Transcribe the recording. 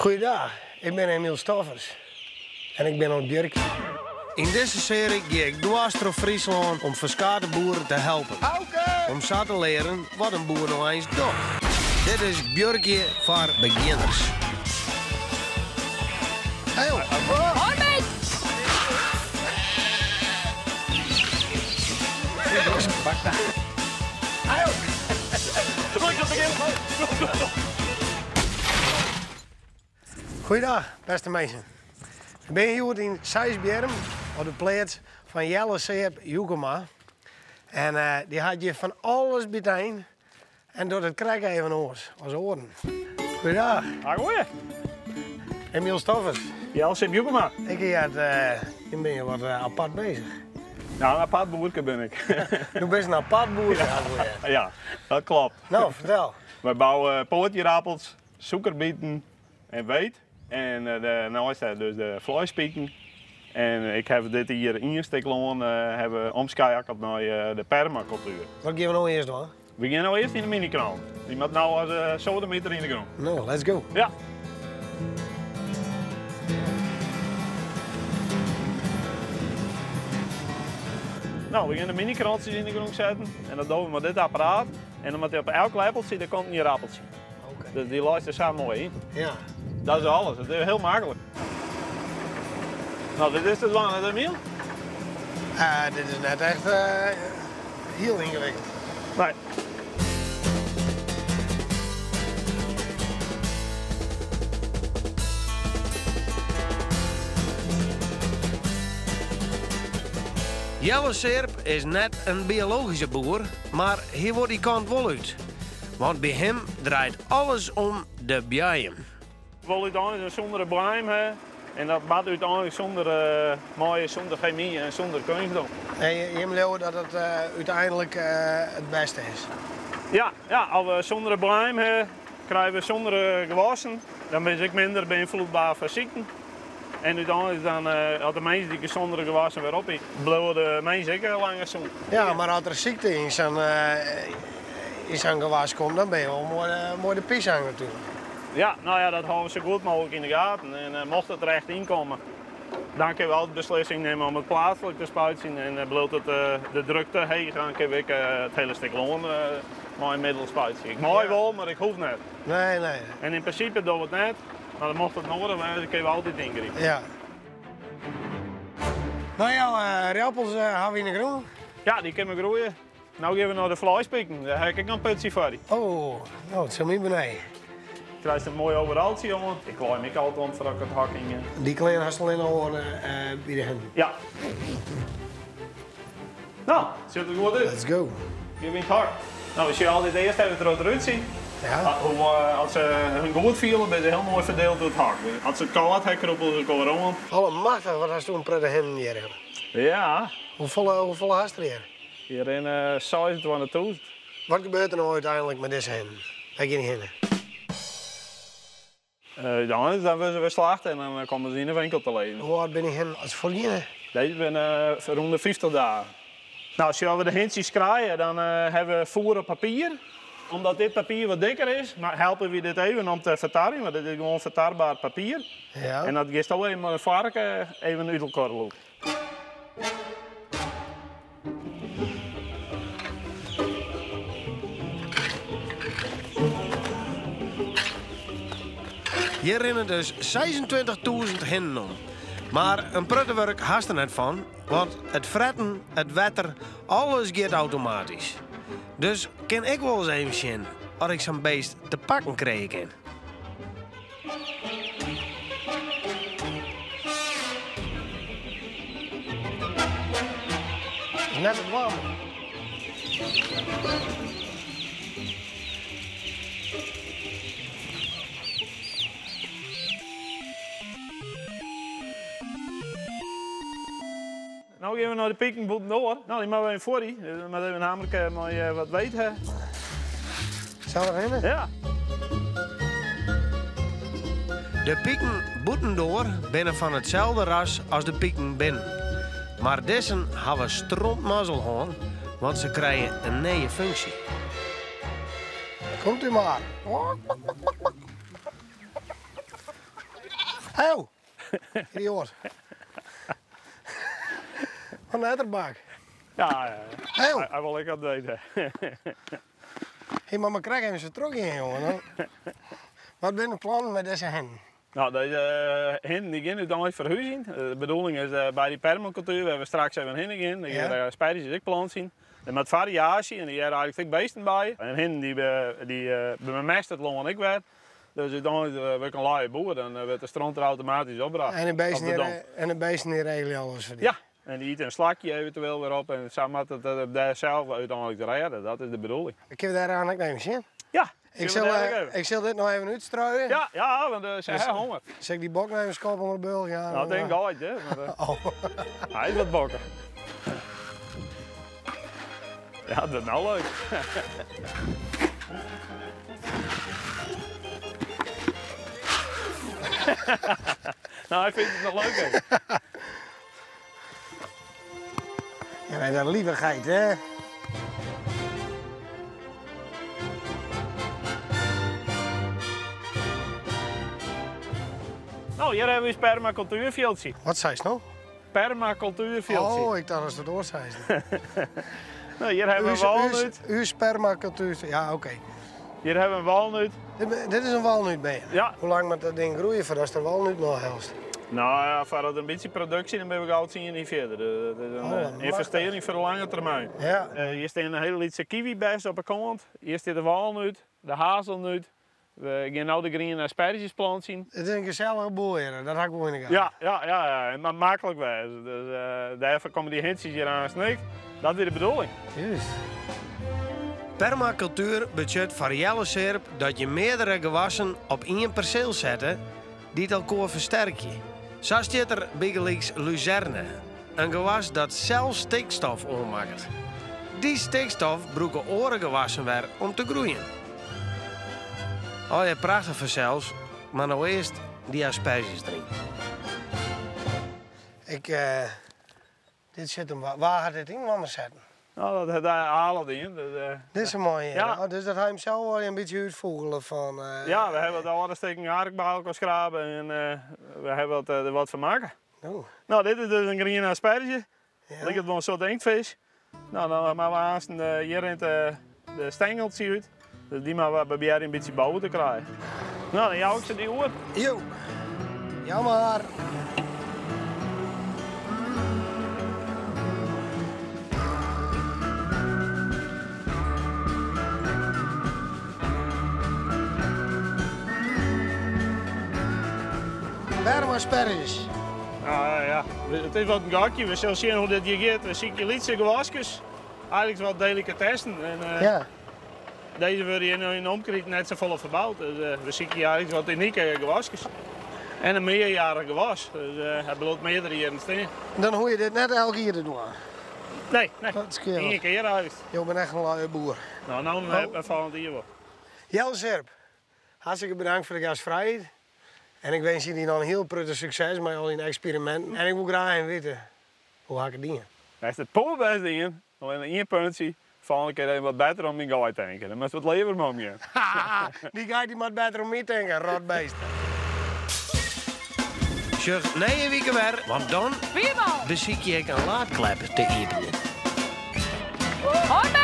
Goeiedag, ik bin Emiel Stoffers en ik bin oan it buorkjen. Yn dizze searje gean ik dwars troch Fryslân om ferskate boeren te helpen. Om sa te learen wat in boer no eins docht. Dit is buorkje foar begjinners. Hoi mate! Goeiedag, bêste minsken. We binne hjoed yn Seisbierrum op de pleats fan Jelle Seap Jukema. En dy hat hjir fan alles bytein en docht it krekt even oars as oaren. Goeiedag. Goeie. Emiel Stoffers. Jelle Seap Jukema. Ik hear, jim binne hjir wat apart bezich. Nou, in apart boerke bin ik. Do bist in apart boerke, ha ik wol heard. Ja, dat klopt. Nou, fertel. Wy bouwe poatjirappels, sûkerbiten en weet. En dêrneist dus de fleispiken. En ik haw dit jier ien stik lân hawwe omskeakeld nei de permakultuer. Wat gean we no earst dwaan? We gean no earst yn de minikrant. Dy moat no as de sodemiter yn de grûn. No, let's go. Ja. No, we gean de minikrantsjes yn de grûn setten en dat dogge we mei dit apparaat. En dan moat op elk leppeltsje, der komt in ierappeltsje. Oké. Dus dy leist der sa moai yn. Ja. Dat is alles. It is hiel maklik. No, dit is te dwaan, hè Emiel? Dit is net echt hiel yngewikkeld. Nee. Jelle Seerp is net in biologyske boer, mar hy wol dy kant wol út. Want by him draait alles om de boaiem. We wolle úteinlik in sûnere boaiem ha en dat moat úteinlik sûnder mei sûnder chemy en sûnder keunstdong. En jim leauwe dat dat úteinlik it bêste is? Ja, ja, as we sûnere boaiem ha, krije we sûnere gewassen. Dan binne se ek minder beynfloedbaar foar sykten. En úteinlik dan, as de mins dy gesondere gewassen wer op bliuwe de mins ek langer sûn. Ja, mar as der sykte yn sa'n yn sa'n gewas komt, dan binne je wol moai, moai de pisang natuerlik. Ja, no ja, dat hâlde we sa goed mooglik yn de gaten. En mocht it der echt yn komme, dan kinne we altyd beslissing nimme om it pleatslik te spuitsjen. En bliuwt it de druk te heech, dan kinne we ek it hiele stik lân mei in middel spuitsje. Ik mei wol, mar ik hoech net. Nee, nee. En yn prinsipe dogge we it net. Mar mocht it noadich wêze, kinne we altyd yngripe. Ja. No ja, ierdappels hawwe we yn de grûn. Ja, dy kinne we groeie. No gean we nei de fleispiken. Dêr ha ik ek noch in putsje foar dy. Oh, no, it sil my benije. Krijst in moai overaltsje oan. Ik klaai my ek altyd oan foar ik it hok yn gean. Dy klean hast allinne oan by de hinnen? Ja. No, it sjocht der goed út. Let's go. Gean we yn it hok. No, we sjogge altyd earst even troch it rútsje. Ja. Hoe, as se hun goed fiele, binne se hiel moai ferdield oer it hok. As se it kâld ha, krûpe se elkoar oan. Allemachtig, wat hast in protte hinnen hjir. Ja. Hoefolle, hoefolle hast der hjir? Hjir rinne 26.000. Wat gebeurt der no úteinlik mei dizze hinnen? Wêr gean dy hinne? Dan, dan wurde se wer slachte en dan komme se yn de winkel te lizzen. Hoe âld binne dy hinnen as se fuortgeane? Dizze binne rûn de 50 dagen. No, as we de hintsjes krije, dan hawwe we foer op papier. Omdat dit papier wat dikker is, helpe we dit even om te fertarjen, want dit is gewoan fertarber papier. Ja. En dat giest even mei in foark even út elkoar lûken. Hjir rinne dus 26.000 hinnen om. Mar in protte wurk hast der net fan, want it fretten, it wetter, alles giet automatysk. Dus kin ik wolris even sjen oft ik sa'n beest te pakken krije kin. Net te dwaan. No gean we nei de piken bûtendoar. No, dy moatte we even fuorje. We moatte even in hamerke mei wat weet ha. Sa der hinne? Ja. De piken bûtendoar binne fan itselde ras as de piken binnen. Mar dizzen hawwe strontmazzel hân, want se krije in nije funksje. Komt u mar. Ho! Idioat. Wat in etterbak. Ja, ja. Ho! Hy wol ek wat wete. Hé, mar mar krekt even sa trochgean, jonge. Wat binne de plannen mei dizze hinnen? No, dizze hinnen dy gean úteinlik ferhúzjen. De bedoeling is by dy permakultuer, wêr't we straks even hinne gean, dêr gean de asperges ek plantsjen. Der moat fariaasje en der hearre eigentlik ek beesten by. En hinnen dy dy bemeste it lân ek wer. Dus úteinlik wurd ik in luie boer, dan wurdt de stront der automatysk opbrocht. En de beesten, en de beesten dy regelje alles foar dy? Ja, en dy ite in slakje eventueel wer op en sa moat it dêr sels úteinlik rêde. Dat is de bedoeling. Kinne we dêr ek noch even sjen? Ja. Ik sil, ik sil dit noch even útstruien. Ja, ja, want se ha honger. Sil ik dy bok noch even skop oan de bealch jaan? No, it is in geit, hè. Mar, oh. Hy is wat bokker. Ja, dat is no leuk. No, hy fynt it noch leuk, hè. Ja, dat is in lieve geit, hè? No, hjir hawwe we ús permakultuerfjildsje. Wat seist no? Permakultuerfjildsje. Oh, ik tocht datst it oars seist. No, hjir hawwe we walnút. Ús permakultuer, ja, oké. Hjir hawwe we in walnút. Dit is in walnútbeam? Ja. Hoe lang moat dat ding groeie foardatst der walnút noch hellest? No ja, foar dat in bytsje produksje, dan binne we gau 10 jier fierder. Dat is in oh, ynvestearring foar de lange termyn. Ja. Hjir stean in hiele lytse kiwibes op 'e kant. Hjir stiet de walnút, de hazelnút. We gean no de griene asperges plantsjen. It is in gesellige boel hjir, dat ha ik wol yn de gaten. Ja, ja, ja, ja. It moat maklik wêze. Dus dêrfoar komme dy hintsjes hjir aanst ek. Dat wie de bedoeling. Juist. Permakultuer betsjut foar Jelle Seerp dat je meardere gewassen op ien perseel sette dy't elkoar fersterkje. Sa stiet der bygelyks luzerne, in gewas dat sels stikstof oanmakket. Dy stikstof brûke oare gewassen wer om te groeien. Allegear prachtich fansels, mar no earst dy asperges deryn. Ik. Dit sit him wa. Wa hat dit yn inoar setten? No, dat hat Ale dien. Dus, Dit is in moaie. Ja. Oh, dus dat ha him sels al in bytsje útfûgele fan. Ja, we hawwe wat âlde stikken ark by elkoar skrabe en we hawwe wat, der wat fan makke. Oh. No, dit is dus in griene asperge. Ja. Liket wol in soart inktvis. No, dan moatte we aanst hjir rint de stengeltsje út. Dus dy moatte we probearje in bytsje boven te krijen. No, dan jou ik se dy oer. Jo. Jou mar. Wêrom asperges? Nou ja, it is wat in gokje. We sille sjen hoe't dit hjir giet. We sykje lytse gewaskes. Eigentlik wat delikatessen. En, ja. Dizze wurde hjir yn de omkriten net safolle ferboud. Dus we sykje eigentlik wat unike gewaskes. En in mearjarich gewas. Dus hy bliuwt meardere jierren stean. Dan hoege je dit net elk jier te dwaan? Nee, nee. Dat skeelt. Ien kear eigentlik. Jo binne echt in luie boer. No, no, oh. Folgjend jier wol. Jelle Seerp, hartstikke bedankt foar de gastfrijheid. En ik winskje dy noch in hiel protte sukses mei al dyn eksperiminten. En ik woe graach even witte, hoe ha ik it dien? Hast it poerbêst dien, allinne ien puntsje. Folgjende kear even wat better om dyn geit tinke. Dan moatst wat leaver mei omgean. Dy geit dy moat better om my tinke, rotbeest. Sjoch nije wike wer, want dan besykje ik in laadklep te iepenjen. Hoi!